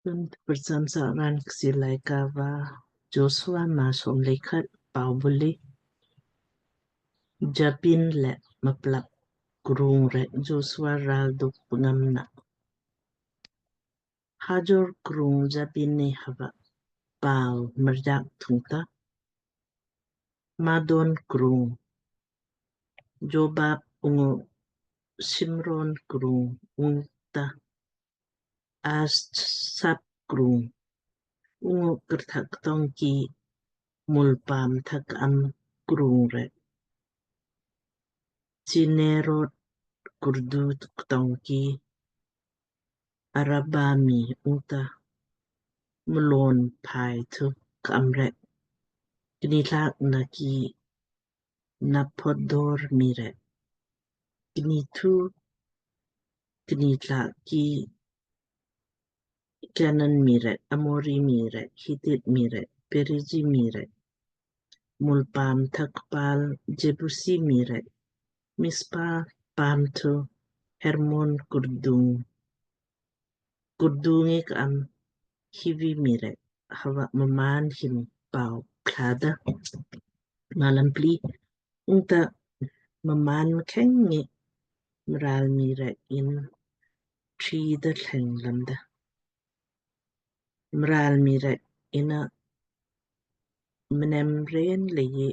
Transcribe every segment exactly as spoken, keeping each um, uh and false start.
Tun tprcham sa raan Kchiir Laaika va Joshua maa som le khat. Pau buli. Jabin le mplap krung rek Joshua ral duk pngam na. Hajor krung Jabin ni hava pau mrjak thungta, Madon krung Jobab ungu Simron krung ungta Asap krung ungu krthak tong ki mulpam thak am krung rek, Chinerot kurdu tong ki Araba mi ungta mlon phai thu kam rek, kni thlak na ki Naphodor mi rek, kni thu kni thlak ki Kanan mi rek, Amori mi rek, Hitit mi rek, Periji mi rek, mulpam thak pal Jebusi mi rek, Mispa pam thu Hermon kurdung kurdung ik am Hivi mi rek, hava mmaan hin pau klada. Malam pli. Ungta mmaan mkheng ngi mral mi rek in trida thleng lamda. Mral mi rek ina mnem ren leiji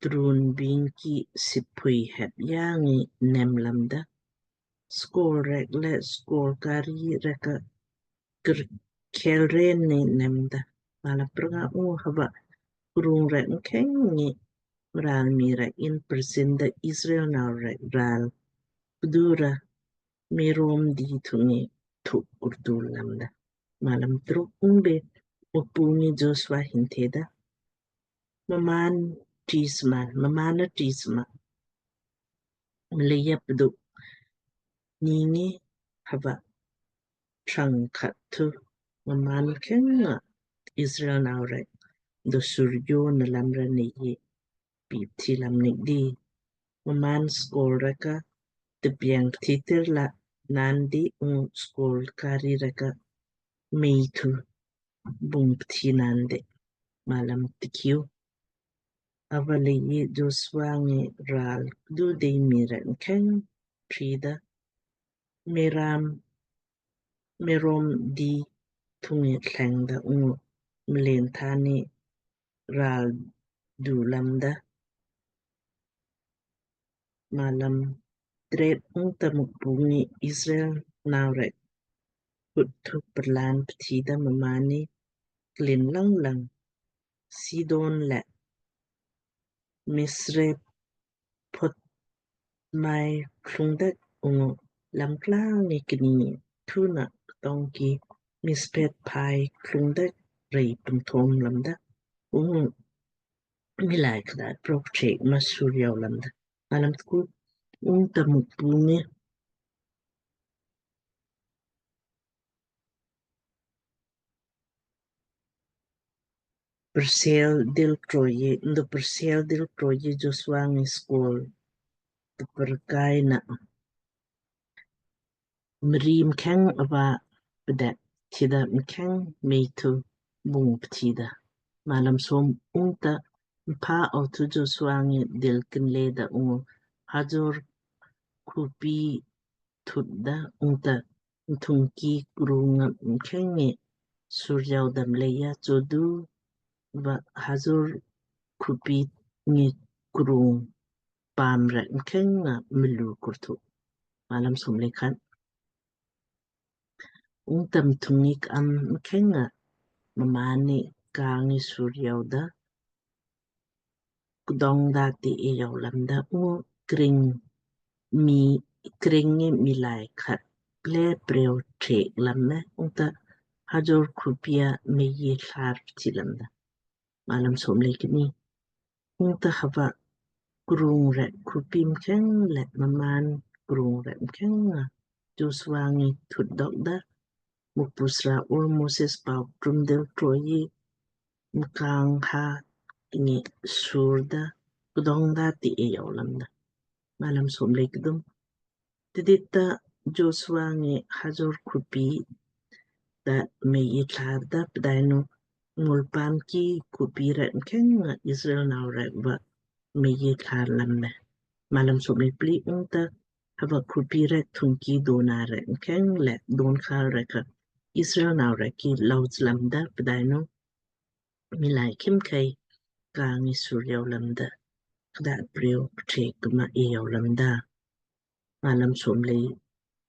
trun bing ki sipui hep yang ngi nem lamda. Skol rek le skol kari rek a kir khel ren ni nemda. Malam prnga. Ungu hava krung rek mkheng ngi mral mi rek in prsin da Israel nau rek ral kdura Merom di thungi thuk kurdu lamda. Malam truk. Ungbe Mukpu ngi Joshua hin theda, mmaan trisma, mmaan a trisma. Mleija pdu ningi hava trang khat thu mmaan mkheng nga Israel nau rek do surjo na lam ra nei pipthi lam nik di. Mmaan skol rek a tbiang pthi tir la naan di ungu skol kari rek a mei thu bung pthi naan di. Malam tikiu. Ava leiji Joshua ngi ral kdu dei mi rek mkheng trida Meram Merom di thungi thleng da ungu mlen thani ral du lamda. Malam tret. Ungta Mukpu ngi Israel nau rek khut thu prlan pthida mmaanni klin lang lang Sidon le Misrep phot mai klung dek ungu lam klang ngi kni thuna tong ki Mispet phai klung dek rei pnthom lamda ungu milai kdat prok chek ma sur jau lamda. Malam tku. Ungta Mukpu ngi persel dil kroye, ndo persel dil kroye Joshua ngi skol tperkai na mri mkheng ava pdet thida mkheng mei thu bung pthida. Malam som. Ungta mpha au thu Joshua ngi dil kinle da ungu Hajor khupi thut da ungta mthung ki krung mkheng ngi sur jau da mleija chodu va Hajor khupi ngi krung paam rek mkheng nga mlu kurthu. Malam som le khat. Ungta mthung ngi ka'am mkheng nga mmaanni kang ngi sur jau da kdong da ti e jau lamda ungu kring mi kring ngi milai khat ple preu trek lam me ungta Hajor khupi a mei ye thlar pthi lamda. Malam som le kni. Ungta hava krung rek khupi mkheng le mmaan krung rek mkheng nga Joshua ngi thut dok da Mukpu sra ur Moses pau trum dil troyi mkang ha ngi sur da kdong da ti e jau lamda. Malam som le kdum. Tidit ta Joshua ngi Hajor khupi ta mei tlar da, pdainu mulpaam ki khupi rek mkheng nga Israel nau rek va mei tlar lam me. Malam som lei pli. Ungta hava khupi rek thungki dona rek mkheng le donkhal rek ka Israel nau rek ki lou chlam da, pdainu miilai khimkhei ka ngi sur yau lamda, kda priu pthek kma e yau lamda. Malam som lei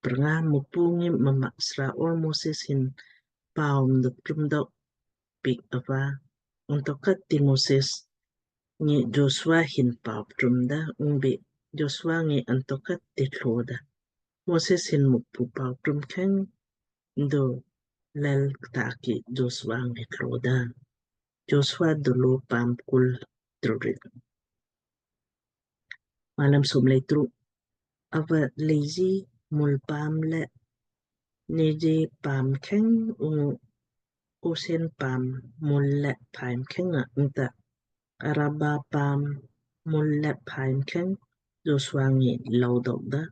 prnga. Mukpu ngi mma sra ol Moses hin pau mdo ptum dok pik ava, anto kat ti Moses ngi Joshua hin pau ptum da, ungbi Joshua ngi anto kat ti tlo da. Moses hin Mukpu pau ptum kheng do lel kta ki Joshua ngi tlo da. Joshua dolo paam kul trurit. Malam som lei truk. Ava leiji mulpaam le Neje paam kheng ungu Goshen paam mul le phai mkheng nga ungta Araba paam mul le phai mkheng Joshua ngi lou dok da.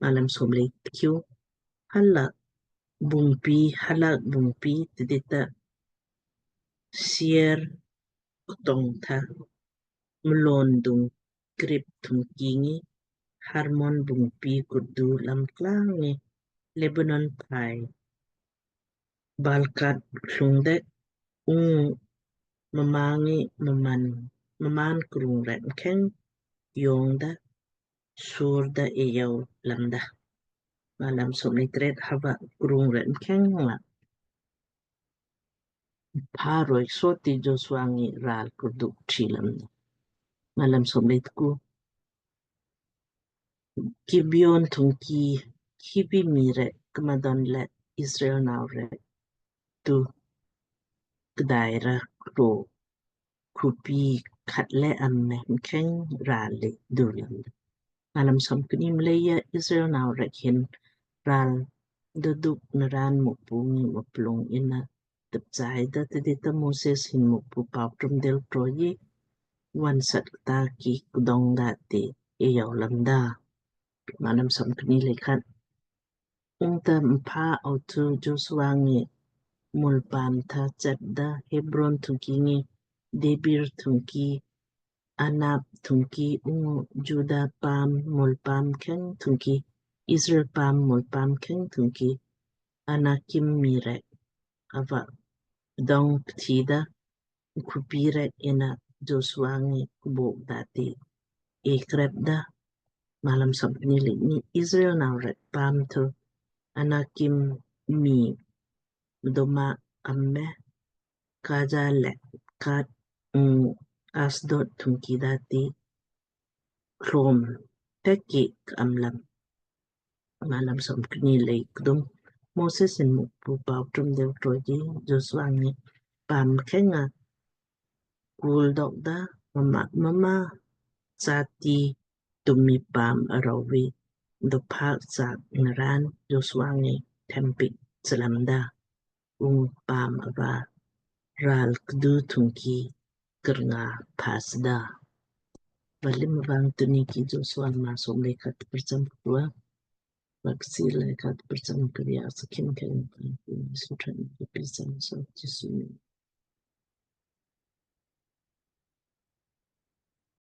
Malam som lei tkiu. Halak bungpi, Halak bungpi tidita Seir ktong tha mlon dung Krib thungki ngi Harmon bungpi kurdu lam klang ngi Lebanon phai Balkat klung dek, ungu mma ngi mmaan, mmaan krung rek mkheng yong da sur da e yau lamda. Malam som lei tret. Hava krung rek mkheng nga pharoi soti Joshua ngi ral kurdu tri lamda. Malam som lei tku. Gibeon thungki Hivi mii rek kmadon le Israel nau rek tu kdaai ra kro khupi khat le am me mkheng ral le du lamda. Malam som kni. Mleija Israel nau rek hin ral doduk naran Mukpu ngi muplung inna tepchai da tidita Moses hin Mukpu pau ptum del troji vansat kta ki kdong da ti e yau lamda. Malam som kni lei khat. Ungta mpha autu Joshua ngi mulpaam tha chet da Hebron thungki ngi Debir thungki Anab thungki ungu Juda paam mulpaam kheng thungki Israel paam mulpaam kheng thungki Anakim mii rek ava dong pthida khupi rek inna Joshua ngi kubok dati e krep da. Malam som kni lei kni. Israel nau rek paam thu Anakim mii mdoma am me Gaza le Gath ungu Asdod thungki dati klom teki am lam. Malam som kni lei kdum. Moses hin Mukpu pau ptum del troji Joshua ngi paam mkheng nga kul dok da mma mma sati tumi paam arau vi dopak sak naran Joshua ngi thempik chlamda. Ungu paam ava ral kdu thungki kurnga phasda. Valim vang tuniki Joshua maa som lei khat prcham kua. Vaksi lei khat prcham kria sakim khen kan sutran pisan so Jisu.